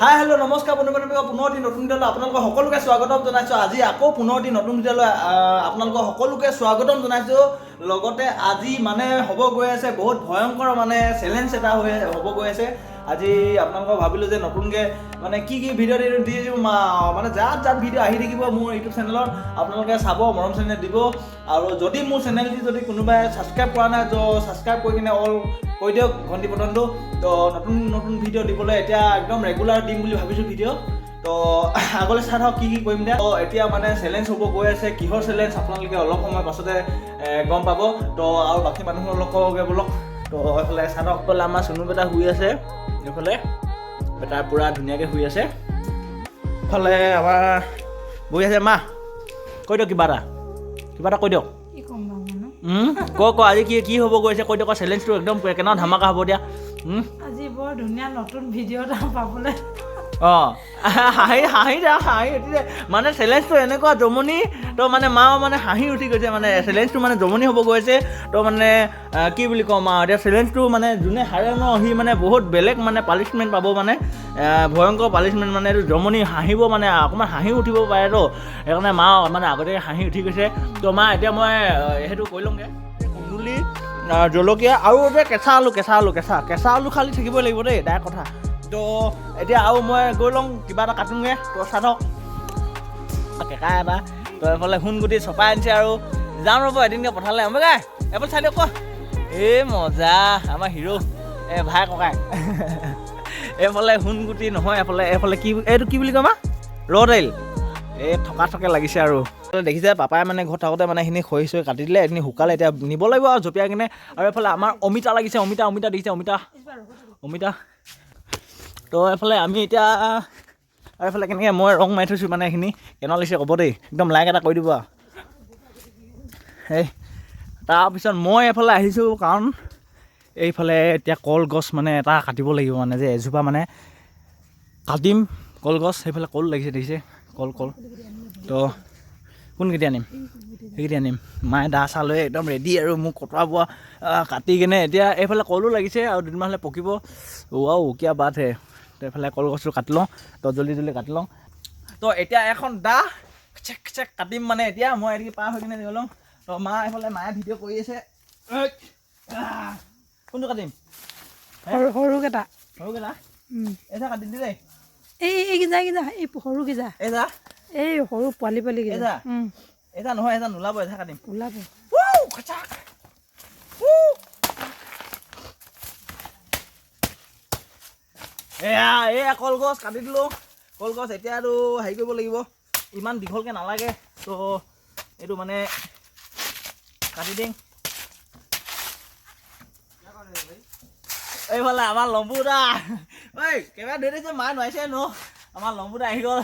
Hi hello' নমস্কাৰ বন্ধু বান্ধৱীসকল, পুনৰ এটি নতুন ভিডিঅ'লৈ আপোনালোকক সকলোকে স্বাগতম জনাইছোঁ। আজি আকৌ পুনৰ এটি নতুন ভিডিঅ'লৈ আপোনালোকক সকলোকে স্বাগতম জনাইছোঁ। লগতে আজি মানে হ'ব গৈ আছে বহুত ভয়ংকৰ মানে চেলেঞ্জ এটা হৈ হ'ব গৈ আছে। আজি আপোনালোকক ভাবিলোঁ যে নতুনকৈ মানে কি কি ভিডিঅ' দি দিওঁ, মানে যাত যাত ভিডিঅ' আহি থাকিব মোৰ ইউটিউব চেনেলত আপোনালোকে চাব, মৰম চেনেল দিব। আৰু যদি মোৰ চেনেলটি যদি কোনোবাই ছাবস্ক্ৰাইব কৰা নাই, তো ছাবস্ক্ৰাইব কৰি কিনে অল কৰি দিয়ক ঘণ্টি বটনটো। তো নতুন নতুন ভিডিঅ' দিবলৈ এতিয়া একদম ৰেগুলাৰ দিম বুলি ভাবিছোঁ ভিডিঅ'। তো আগলৈ চাই থাকক কি কি কৰিম দিয়া। তো এতিয়া মানে চেলেঞ্জ হ'ব গৈ আছে, কিহৰ চেলেঞ্জ আপোনালোকে অলপ সময় পাছতে গম পাব। তো আৰু বাকী মানুহৰ লগ কওঁগৈ ব'লক। তো এইফালে চাই থাকক, এইফালে আমাৰ চুনু বেটা শুই আছে, এইফালে বেটা পূৰা ধুনীয়াকৈ শুই আছে। এইফালে আমাৰ বহি আছে মা, কৈ দিয়ক কিবা এটা, কিবা এটা কৈ দিয়ক। কি ক'ম বাৰু মানে? ক ক, আজি কি কি হ'ব গৈছে কৈ দিয়ক। চেলেঞ্জটো একদম কেনেকুৱা ধামাকা হ'ব দিয়া। আজি বৰ ধুনীয়া নতুন ভিডিঅ' এটা পাবলৈ। অঁ, হাঁহি হাঁহি যা, হাঁহি উঠিছে। মানে চেলেঞ্জটো এনেকুৱা জমনি, তো মানে মাও মানে হাঁহি উঠি গৈছে। মানে চেলেঞ্জটো মানে জমনি হ'ব গৈছে। তো মানে কি বুলি ক'ম আৰু এতিয়া চেলেঞ্জটো মানে যোনে হাৰে ন, সি মানে বহুত বেলেগ মানে পানিছমেণ্ট পাব, মানে ভয়ংকৰ পানিছমেণ্ট। মানে এইটো জমনি, হাঁহিব, মানে অকণমান হাঁহি উঠিব পাৰে। তো সেইকাৰণে মা মানে আগতীয়াকৈ হাঁহি উঠি গৈছে। তো মা এতিয়া মই সেইটো কৰি লওঁগৈ। কুন্দুলি, জলকীয়া আৰু যে কেঁচা আলু, কেঁচা আলু, কেঁচা কেঁচা আলু খালি থাকিবই লাগিব দেই, ডাইৰেক্ট কথা। তো এতিয়া আৰু মই গৈ লওঁ, কিবা এটা কাটোঁগৈ। তো চাই থাকক কেঁকা এটা। তো এইফালে সোণগুটি চপাই আনিছে আৰু যাওঁ ৰ'ব এদিনকৈ পথাৰলৈ। অম্বিকাই এইফালে চাই দিয়ক ক। এই মজা আমাৰ হিৰ' এ ভাই ককাই। এইফালে সোণগুটি নহয়, এইফালে এইফালে কি এইটো কি বুলি কয় মা? ৰ দাইল। এই থকা থকে লাগিছে। আৰু দেখিছে পাপাই মানে ঘৰত থাকোঁতে মানে এইখিনি খৰি চৰি কাটি দিলে, এইখিনি শুকালে, এতিয়া নিব লাগিব আৰু জঁপিয়াই কিনে। আৰু এইফালে আমাৰ অমিতা লাগিছে, অমিতা, অমিতা দেখিছে, অমিতা, অমিতা। তো এইফালে আমি এতিয়া আৰু এইফালে কেনেকৈ মই ৰং মাৰি থৈছোঁ, মানে এইখিনি কেনেকুৱা লাগিছে ক'ব দেই, একদম লাইক এটা কৰি দিব আৰু। এই তাৰপিছত মই এইফালে আহিছোঁ কাৰণ এইফালে এতিয়া কলগছ মানে এটা কাটিব লাগিব, মানে যে এজোপা মানে কাটিম কলগছ। সেইফালে কল লাগিছে, দেখিছে কল, কল। তো কোনকেইটা আনিম? সেইকেইটা আনিম। মায়ে দা চা লৈ একদম ৰেডি আৰু মোক কটোৱাব কাটি কিনে। এতিয়া এইফালে কলো লাগিছে আৰু দুদিনমান হ'লে পকিব। ৱাও, কিয়া বাত হে। তো এইফালে কলগছটো কাটি লওঁ, তো জল্দি জল্দি কাটি লওঁ। তো এতিয়া এখন দা চেক চেক কাটিম, মানে এতিয়া মই এদিকে পাৰ হৈ কিনে গ'লো। তো মা এইফালে মায়ে ভিডিঅ' কৰি আছে। কোনটো কাটিম? সৰু সৰুকেইটা। সৰুকেইটা এটা কাটি দিলে। এই এইকেইটা, এইকেইটা, এই সৰুকেইটা। এইটা? এই সৰু পোৱালি পোৱালি কেইটা। এটা নহয়, এটা নোলাব, এটা কাটিম। ওলাব। খচাক। এয়া এয়া কলগছ কাটি দিলোঁ। কলগছ এতিয়া আৰু হেৰি কৰিব লাগিব, ইমান দীঘলকৈ নালাগে। তো এইটো মানে কাটি দিম। এইফালে আমাৰ লম্বুদা, ঐ কেমেৰা ধৰি দিছে, মা নোৱাৰিছে ন। আমাৰ লম্বুদা আহি গ'ল,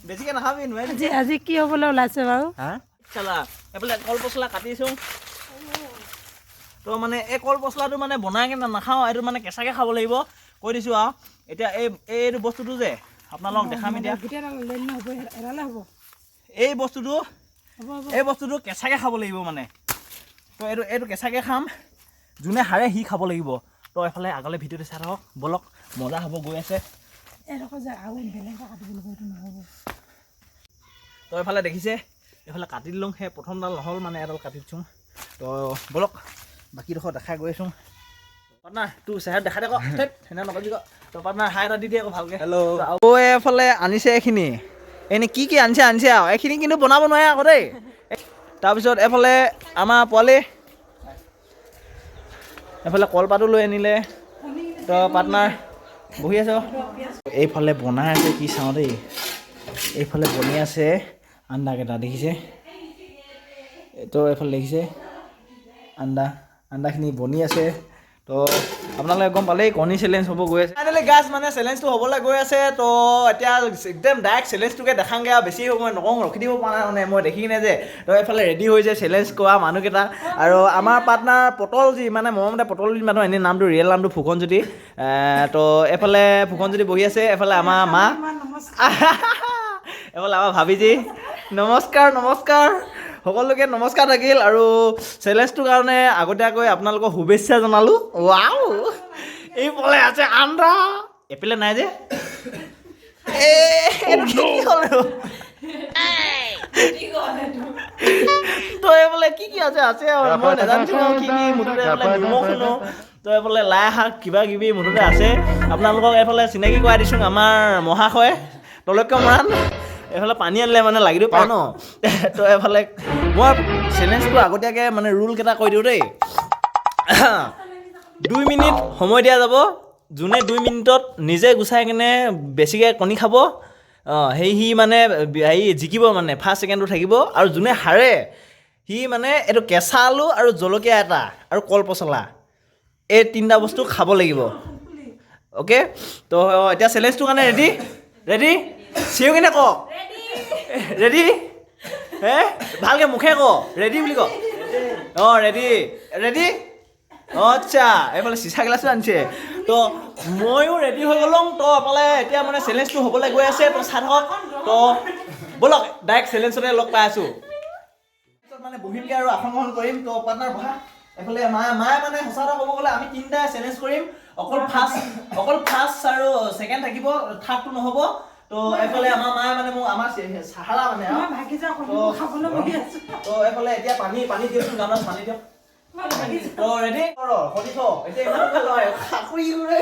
বেছিকৈ নাখাবি, নোৱাৰি। আজি আজি কি হ'বলৈ ওলাইছে বাৰু? হা চালা, এইফালে কল পচলা কাটিছোঁ। তো মানে এই কল পচলাটো মানে বনাই কিনে নাখাওঁ, এইটো মানে কেঁচাকৈ খাব লাগিব, কৈ দিছোঁ আৰু। এতিয়া এই এইটো বস্তুটো যে আপোনালোকক দেখাম এতিয়া, এই বস্তুটো, এই বস্তুটো কেঁচাকৈ খাব লাগিব মানে। তো এইটো এইটো কেঁচাকৈ খাম, যোনে হাৰে সি খাব লাগিব। তো এইফালে আগলৈ ভিডিঅ'টো চাই থাকক ব'লক, মজা হ'ব গৈ আছে। তো এইফালে দেখিছে, এইফালে কাটি দিলোঁ, সেই প্ৰথমডাল নহ'ল, মানে এডাল কাটি দিছোঁ। তো ব'লক বাকীডোখৰ দেখাই গৈ আছোঁ। পাৰ্টনাৰ তোৰ চেহেৰা দেখা দে, সেনে নকবি ক। তো পাৰ্টনাৰ হাই এটা দি দিয়ে আকৌ ভালকৈ। হেল্ল'। আৰু এইফালে আনিছে এইখিনি, এনেই কি কি আনিছে আনিছে আৰু এইখিনি কিন্তু বনাব নোৱাৰে আকৌ দেই। তাৰপিছত এইফালে আমাৰ পোৱালি এইফালে কলপাতো লৈ আনিলে। তো পাৰ্টনাৰ বহি আছ। এইফালে বনাই আছে কি চাওঁ দেই, এইফালে বনি আছে আণ্ডাকেইটা দেখিছে। তো এইফালে দেখিছে আণ্ডা, আণ্ডাখিনি বনি আছে। তো আপোনালোকে গম পালেই কণী চেলেঞ্জ হ'ব গৈ আছে। ফাইনেলি গাছ মানে চেলেঞ্জটো হ'বলৈ গৈ আছে। তো এতিয়া একদম ডাইৰেক্ট চেলেঞ্জটোকে দেখাওঁগৈ আৰু বেছি সময় নকওঁ, ৰখি দিব পৰা নাই মানে মই দেখি কিনে যে। তো এইফালে ৰেডি হৈছে চেলেঞ্জ কৰা মানুহকেইটা। আৰু আমাৰ পাৰ্টনাৰ পটল যি মানে মৰমতে পটল বুলি মাতো, এনেই নামটো ৰিয়েল নামটো ফুকনজ্যোতি। তো এইফালে ফুকনজ্যোতি বহি আছে, এইফালে আমাৰ মা, এইফালে আমাৰ ভাবিজী। নমস্কাৰ, নমস্কাৰ সকলোকে, নমস্কাৰ থাকিল। আৰু চেলেঞ্জটোৰ কাৰণে আগতীয়াকৈ আপোনালোকক শুভেচ্ছা জনালোঁ। ৱাও, এইফালে আছে আণ্ডা, এইফালে নাই যে। এ এইটো কি কি হ'ল এইটো? তো এইফালে কি কি আছে আছে আৰু মই নাজানিছো আৰু কি কি। মুঠতে এইফালে নিমখ শুনো, তো এইফালে লাই শাক কিবা কিবি মুঠতে আছে। আপোনালোকক এইফালে চিনাকি কৰাই দিছোঁ, আমাৰ মহাশয় তলক্য মৰাণ। এইফালে পানী আনিলে মানে লাগি দিব পাৰে ন। তো এইফালে মই চেলেঞ্জটো আগতীয়াকৈ মানে ৰুলকেইটা কৈ দিওঁ দেই। 2 মিনিট সময় দিয়া যাব। যোনে 2 মিনিটত নিজে গুচাই কিনে বেছিকৈ কণী খাব, অঁ, সেই সি মানে হেৰি জিকিব, মানে ফাৰ্ষ্ট ছেকেণ্ডটো থাকিব। আৰু যোনে হাৰে সি মানে এইটো কেঁচা আলু আৰু জলকীয়া এটা আৰু কল পচলা, এই তিনিটা বস্তু খাব লাগিব। অ'কে, তো এতিয়া চেলেঞ্জটোৰ কাৰণে ৰেডি? ৰেডি? চিঞৰি কিনে ক, ৰেডি। হে, ভালকৈ মুখে ক, ৰেডি বুলি ক। অঁ, ৰেডি, ৰেডি। আচ্ছা, এইফালে চিচা গিলাচো আনিছে। তো ময়ো ৰেডি হৈ গ'লোঁ। তো এইফালে এতিয়া মানে চেলেঞ্জটো হ'বলৈ গৈ আছে, তো চাই থাকক। তো ব'লক, ডাইৰেক্ট চেলেঞ্জতে লগ পাই আছোঁ। পিছত মানে বহিমগৈ আৰু আসন গ্ৰহণ কৰিম। তো পাৰ্টনাৰ বহা। এইফালে মায়ে মানে সঁচা কথা ক'ব গ'লে আমি তিনিটাই চেলেঞ্জ কৰিম। অকল ফাৰ্ষ্ট আৰু ছেকেণ্ড থাকিব, থাৰ্ডটো নহ'ব। তো এইফালে আমাৰ মায়ে মানে মোক আমাৰ চাহাৰা মানে আৰু। মই ভাগি যাওঁ, খাবলৈ বহি আছো। তো এইফালে এতিয়া পানী পানী দিয়কচোন, গামলাত পানী দিয়ক। মই ভাগি যাওঁ। তো ৰেডি কৰ, শুনি থ। এতিয়া ইমান সোনকাল নহয়, সাঁতুৰি গ'লে।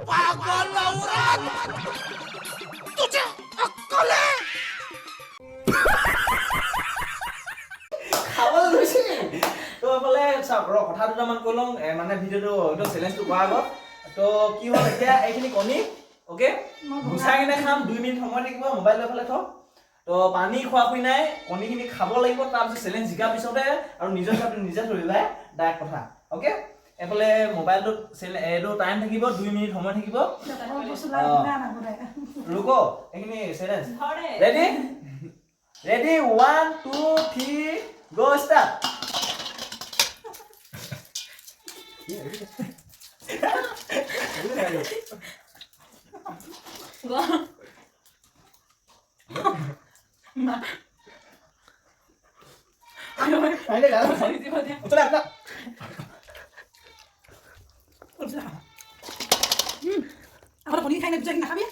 पागल औरत, तुझे अक्कल है? খাবলৈ লৈছে। তো এইফালে চাওক, ৰ, কথা দুটামান কৈ লওঁ। মানে ভিডিঅ'টো একদম চেলেঞ্জটো কৰাৰ আগত। তো কি হ'ল, এতিয়া এইখিনি কণী, অ'কে, গুচাই কিনে খাম। 2 মিনিট সময় থাকিব। মোবাইল এইফালে থ। তো পানী খোৱা খুই নাই, কণীখিনি খাব লাগিব। তাৰপিছত চেলেঞ্জ জিকাৰ পিছতে আৰু নিজৰ হিচাপটো নিজে ধৰিবা, ডাইৰেক্ট কথা। অ'কে, এইফালে মোবাইলটোত এইটো টাইম থাকিব, 2 মিনিট সময় থাকিব। কল পচলা কিনা নাগৰে। ৰুক, এইখিনি challenge. Ready, ready, one, two, three, go, start. কল পচলা খা। আগতে কণী খাই নাই, পিছত নাখাবি।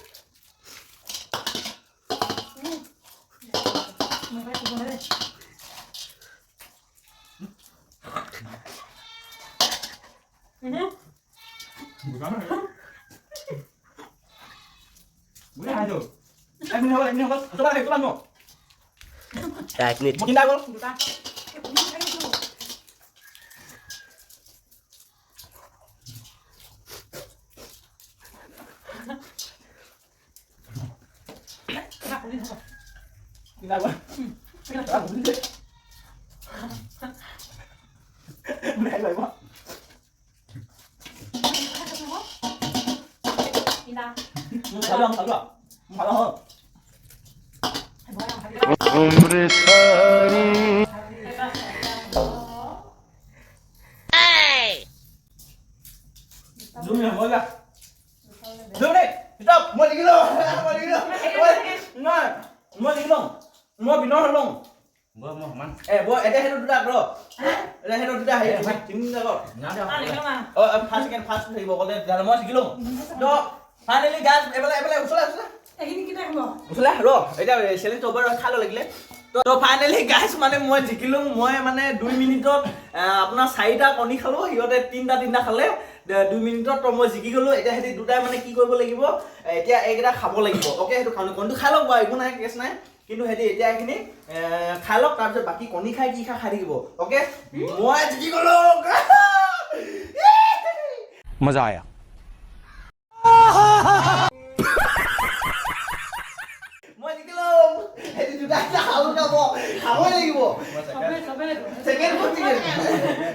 মই ক'ব নোৱাৰে। 1 minute. তিনিটা গ'ল। দুটা। এই কণী খাই আছো। খা, কণী খাব। তিনিটা গ'ল। লাগিব। খালো খালো খালো। उम्र सारी 2 minute হৈ গ'ল। 2 মিনিট, ষ্টপ। মই জিকিলো, মই জিকিলো। নাই, মই জিকিলো, মই উইনাৰ হ'লো। মই সমান। এ বই, এতিয়া সেইটো দুটা ৰ, এতিয়া সেইটো দুটা হেৰি তিনিটা কৰ। অঁ, ফাৰ্ষ্ট ছেকেণ্ড ফাৰ্ষ্ট থাকিব অকলে। তেতিয়াহ'লে মই জিকিলো। তো ফাইনেলি গাইজ, এইফালে এইফালে ওচৰলে ওচৰলে। এইখিনি কেইটা খাব? ওচৰলে ৰ। এতিয়া চেলেঞ্জটো অভাৰ, খাই ল লাগিলে। তো ফাইনেলি গাইজ, মানে মই জিকিলো। মই মানে 2 মিনিটত আপোনাৰ চাৰিটা কণী খালোঁ, সিহঁতে তিনিটা তিনিটা খালে 2 মিনিটত। তো মই জিকি গ'লো। এতিয়া সিহঁতি দুটাই মানে কি কৰিব লাগিব, এতিয়া এইকেইটা খাব লাগিব। অ'কে, সেইটো কণীটো খাই লওক বাৰু, একো নাই, কেছ নাই। কিন্তু সিহঁতি এতিয়া এইখিনি খাই লওক, তাৰপিছত বাকী কণী খাই কি খাই খাই থাকিব। অ'কে, মই জিকি গ'লো। मजा आया। মই জিকিলো। সিহঁতি দুটা এটা আলু খাব, খাবই লাগিব। চবে চবে। ছেকেণ্ড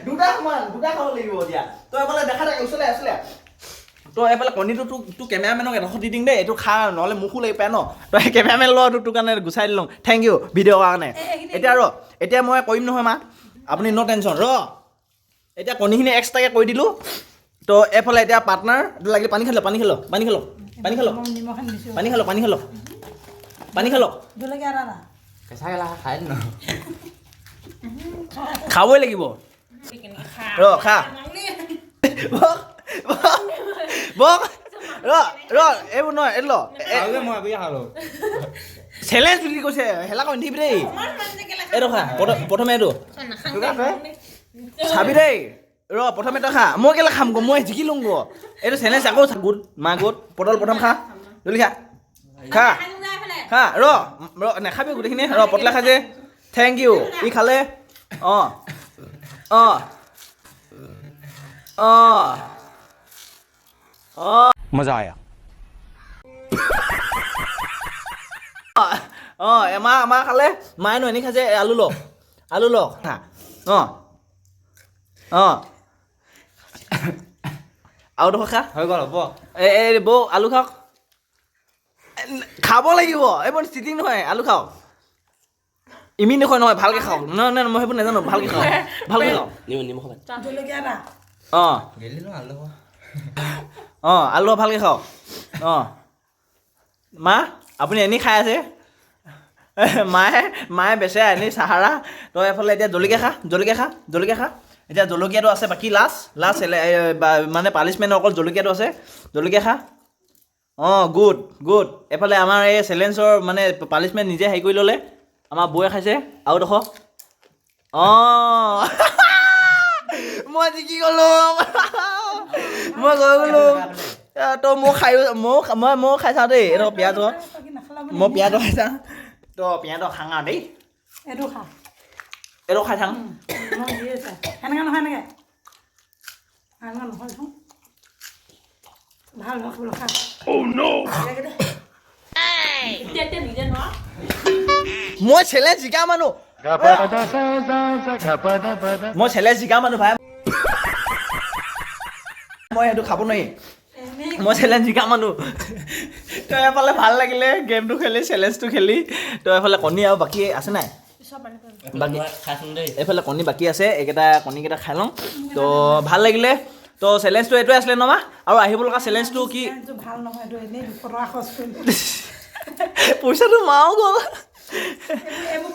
দুটা সমান, দুটা খাব লাগিব। এতিয়া তই এইফালে দেখা থাক, ওচৰলে ওচৰলে। তই এইফালে কণীটো তোক কেমেৰামেনক এডোখৰ দি দিম দেই। এইটো খা, নহ'লে মুখো লাগি পায় ন। তই কেমেৰামেন ল, তোৰ কাৰণে গুচাই দিলোঁ। Thank U ভিডিঅ' কাৰণে। এতিয়া ৰ, এতিয়া মই কৰিম নহয় মা, আপুনি ন টেনশ্যন। ৰ, এতিয়া কণীখিনি এক্সট্ৰাকৈ কৰি দিলোঁ। তো এইফালে এতিয়া পাৰ্টনাৰ এইটো লাগিলে পানী খালো, পানী খালো, পানী খালো, পানী খালো। নিমখ দিছোঁ। পানী খালো, পানী খালো, পানী খালো। জলকীয়া এটা। কেঁচা গেলা খাই দিম। খাবই লাগিব। ৰ, খা। বক বক বক। ৰ ৰ, এইবোৰ নহয়, এইটো ল। চেলেঞ্জ বুলি কৈছে, হেলা কৈ নিদিবি দেই। এইটো খা প্ৰথমে, এইটো চাবি দেই। ৰ, প্ৰথমে তই খা। মই কেলে খাম গৈ? মই জিকি লওঁ গৈ। এইটো চেলেঞ্জ আকৌ। গুড মা, গুড। পটল প্ৰথম খা, জলদি খা, খা খা। ৰ ৰ, নাখাবি গোটেইখিনি। ৰ, পটলা খাইছে, thank U. ই খালে। অঁ অঁ অঁ অঁ, मजा आया। অঁ, এমাহ আমাৰ খালে। মায়েনো এনেই খাইছে। আলু লওক, আলু লওক, খা। অঁ অঁ, আৰু ডোখৰ খা। হৈ গ'ল, হ'ব। এই বৌ, আলু খাওক। খাব লাগিব, এইবোৰ চিটিং নহয়। আলু খাওক। ইমিন দেখুৱাই নহয়, ভালকে খাওক। নহয় নহয়, মই সেইবোৰ নাজানো। ভালকে খাওক, ভালকে খাওক। নিমখ। জলকীয়া এটা। অঁ অঁ, আলু ভালকে খাওক। অঁ মা, আপুনি এনেই খাই আছে। মায়ে বেচে এনেই চাহাৰা। তই এফালে এতিয়া জলকীয়া খা, জলকীয়া খা, জলকীয়া খা। এতিয়া জলকীয়াটো আছে বাকী, লাষ্ট লাষ্ট মানে পালিছমেণ্ট অকল জলকীয়াটো আছে। জলকীয়া খা। অঁ, গুড গুড। এফালে আমাৰ এই চেলেঞ্জৰ মানে পালিছমেণ্ট নিজে হেৰি কৰি ল'লে। আমাৰ বৌয়ে খাইছে আৰু ডোখৰ। অঁ, মই জিকি গ'লো, মই গৈ গ'লো। তো মই খাই, ময়ো খাই চাওঁ দেই। এইটো পিঁয়াজ, মই পিঁয়াজো খাই চাওঁ। তো পিঁয়াজো খাওঁ আৰু দেই। এইটো খা। এইটো খাই চাওঁ। সেনেকৈ নহয়, এনেকৈ এনেকৈ নহয়। ভাল ভাল খাবলৈ, খা। মই চেলেঞ্জ জিকা মানুহ, মই চেলেঞ্জ জিকা মানুহ ভাই, মই সেইটো খাব নোৱাৰিম। মই চেলেঞ্জ জিকা মানুহ। তো এফালে ভাল লাগিলে গেমটো খেলি, চেলেঞ্জটো খেলি। তো এফালে কণী আৰু বাকী আছে নাই? বাকী এইফালে কণী বাকী আছে, এইকেইটা কণীকেইটা খাই লওঁ। তো ভাল লাগিলে। তো চেলেঞ্জটো এইটোৱে আছিলে ন মা? আৰু আহিব লগা চেলেঞ্জটো কি? ভাল নহয়, এনেই 200 টকা খৰচ কৰিলোঁ। পইচাটো মাও গ'ল।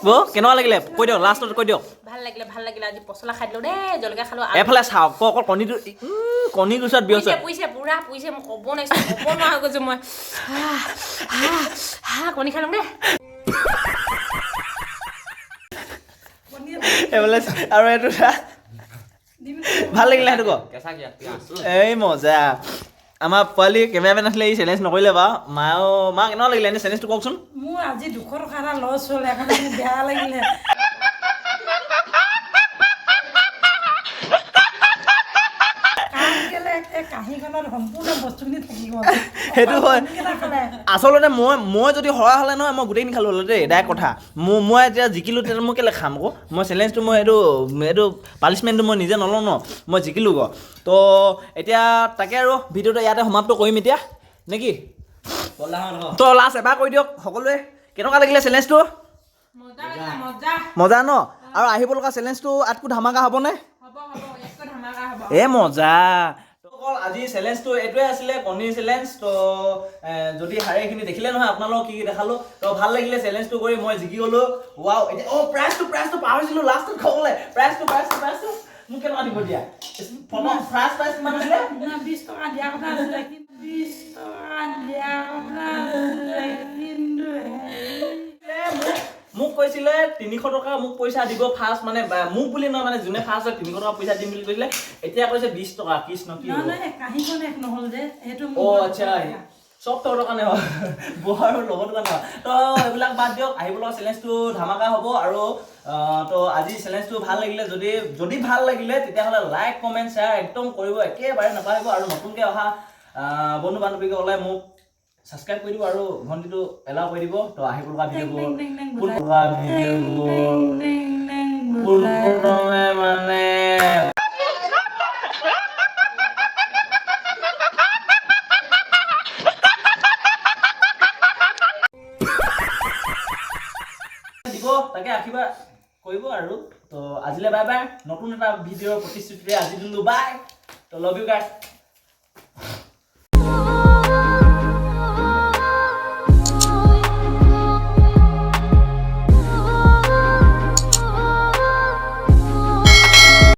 বৌ, কেনেকুৱা লাগিলে কৈ দিয়ক, লাষ্টত কৈ দিয়ক। ভাল লাগিলে, ভাল লাগিলে। আজি পচলা খাই দিলোঁ দেই, জলকীয়া খালোঁ। এফালে চাওক, অকল কণীটো, কণী গুচোৱাত ব্যস্ত। পুইছে, পুৰা পুইছে। মই ক'ব নোৱাৰিছোঁ, ক'ব নোৱাৰা হৈ গৈছোঁ মই। হা, কণী খাই লওঁ দেই। এইফালে আৰু এইটো ভাল লাগিলে, সেইটো ক। এই মজা। আমাৰ পোৱালি কেমেৰামেন আছিলে, এই চেলেঞ্জ নকৰিলে বাৰু। মাও, মা, কেনেকুৱা লাগিলে এনেই চেলেঞ্জটো কওকচোন? মোৰ আজি 200 টকা এটা লছ হ'ল, সেইকাৰণে মোৰ বেয়া লাগিলে। কাৰণ কেলে, এই কাঁহীখনত সম্পূৰ্ণ বস্তুখিনি থাকি গ'ল। সেইটো হয়। কণীকেইটা খালে। আচলতে মই যদি হৰা হ'লে নহয়, মই গোটেইখিনি খালোঁ হ'লে দেই, ডাইৰেক্ট কথা। মই এতিয়া জিকিলোঁ, তেতিয়া মই কেলৈ খাম আকৌ? মই চেলেঞ্জটো, মই এইটো পানিছমেণ্টটো মই নিজে নলওঁ ন, মই জিকিলোঁ গৈ। তো এতিয়া তাকে আৰু ভিডিঅ'টো ইয়াতে সমাপ্ত কৰিম এতিয়া নেকি? তো লাষ্ট এবাৰ কৈ দিয়ক সকলোৱে, কেনেকুৱা লাগিলে চেলেঞ্জটো? মজা লাগিলে, মজা। মজা ন? আৰু আহিব লগা চেলেঞ্জটো আতকৈ ধামাকা হ'বনে? হ'ব হ'ব, ইয়াতকৈ ধামাকা হ'ব। এ মজা। অকল আজি চেলেঞ্জটো এইটোৱে আছিলে, কণীৰ চেলেঞ্জ। তো যদি হাৰে, এইখিনি দেখিলে নহয় আপোনালোকক কি কি দেখালো। তো ভাল লাগিলে চেলেঞ্জটো কৰি, মই জিকি গ'লো। ৱাও। এতিয়া অ' প্ৰাইজটো পাহৰিছিলোঁ লাষ্টত ক'বলৈ। প্ৰাইজটো মোক কেনেকুৱা দিব দিয়া? প্ৰথম ফাৰ্ষ্ট প্ৰাইজ কিমান আছিলে? না, 20 টকা দিয়া কথা আছিলে কিন্তু, 20 টকা দিয়া কথা আছিলে কিন্তু মোক কৈছিলে 300 টকা মোক পইচা দিব ফাৰ্ষ্ট, মানে মোক বুলি নহয়, মানে যোনে ফাৰ্ষ্ট হয় 300 টকা পইচা দিম বুলি কৈছিলে। এতিয়া কৈছে 20 টকা। কৃষ্ণ, কি নহয় হ'ব? নহয়, কাঁহীখন শেষ নহ'ল যে সেইটো। অ' আচ্ছা, চব তহঁতৰ কাৰণে হয়, বৌ আৰু লগৰ কাৰণে হয়। তো এইবিলাক বাদ দিয়ক, আহিব লগা চেলেঞ্জটো ধামাকা হ'ব। আৰু তো আজি চেলেঞ্জটো ভাল লাগিলে যদি ভাল লাগিলে তেতিয়াহ'লে লাইক, কমেণ্ট, শ্বেয়াৰ একদম কৰিব একেবাৰে নাপাহৰিব। আৰু নতুনকৈ অহা বন্ধু বান্ধৱীসকলে মোক ছাবস্ক্ৰাইব কৰি দিব আৰু ঘণ্টিটো এলাও কৰি দিব। তো আহিব লগা ভিডিঅ'বোৰ ভিডিঅ'বোৰ পোনপ্ৰথমে মানে দিব, তাকে আশীৰ্বাদ কৰিব। আৰু তো আজিলৈ বাই বাই। নতুন এটা ভিডিঅ'ৰ প্ৰতিশ্ৰুতিৰে আজি দিলোঁ বাই। তো লভ you guys.